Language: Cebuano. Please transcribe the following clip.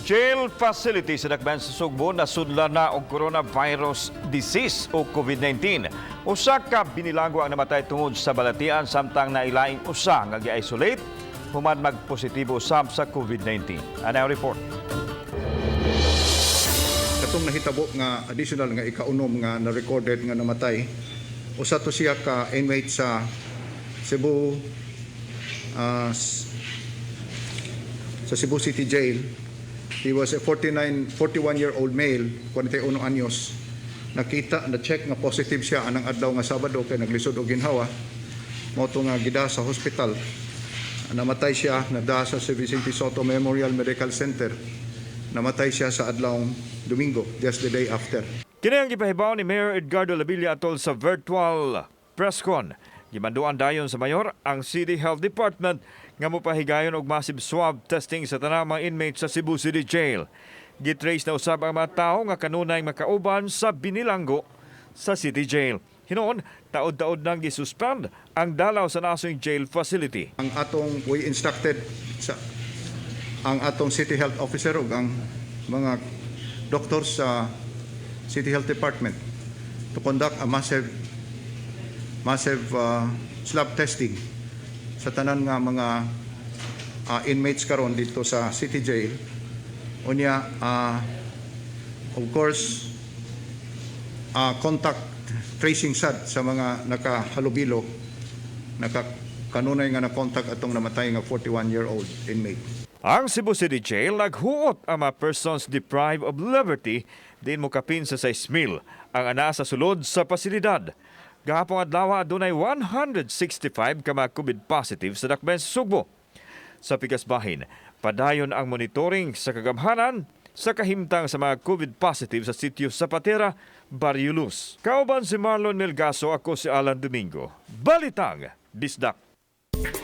Jail facility sa Dakbayan sa Sugbo nasudlan na og coronavirus disease o COVID-19. Usa ka binilanggo ang namatay tungod sa balatian, samtang nailaing usa nga gi-isolate human magpositibo usab sa COVID-19. Ano ang report? Katong nahitabo nga additional nga ikaunom nga na-recorded nga namatay, usa to siya ka inmate sa Cebu sa Cebu City Jail. He was a 49 41-year-old male, 41 anyos. Nakita, na-check nga positive siya anang adlaw nga Sabado kay naglisod og ginhawa. Mao to nga gida sa hospital. Namatay siya, nada sa Vicente Sotto Memorial Medical Center. Namatay siya sa adlawng Domingo, just the day after. Kini ang gipahibaw ni Mayor Edgardo Labilla atol sa virtual press con. Gimanduan dayon sa mayor ang City Health Department nga mopahigayon og massive swab testing sa tanang mga inmates sa Cebu City Jail. Gitrace na usab ang mga tawo nga kanunay makauban sa binilanggo sa City Jail. Hinuon, taod-taod nang gisuspend ang dalaw sa nasong jail facility. Ang atong we instructed sa ang atong City Health Officer ug ang mga doctors sa City Health Department to conduct a massive massive swab testing sa tanan nga mga inmates karon dito sa City Jail. Unya, of course, contact tracing sad sa mga nakahalubilo, naka kanunay nga na-contact atong namatay nga 41-year-old inmate. Ang Cebu City Jail naghuot ang mga persons deprived of liberty diin mokapin sa 6,000 ang ana sa sulod sa pasilidad. Gahapong adlaw, adunay 165 ka mga COVID positive sa dakbayan sa Sugbo. Sa pikas bahin, padayon ang monitoring sa kagamhanan sa kahimtang sa mga COVID positive sa sitio Zapatera, Barrio Luz. Kauban si Marlon Melgaso, ako si Alan Domingo. Balitang Bisdak.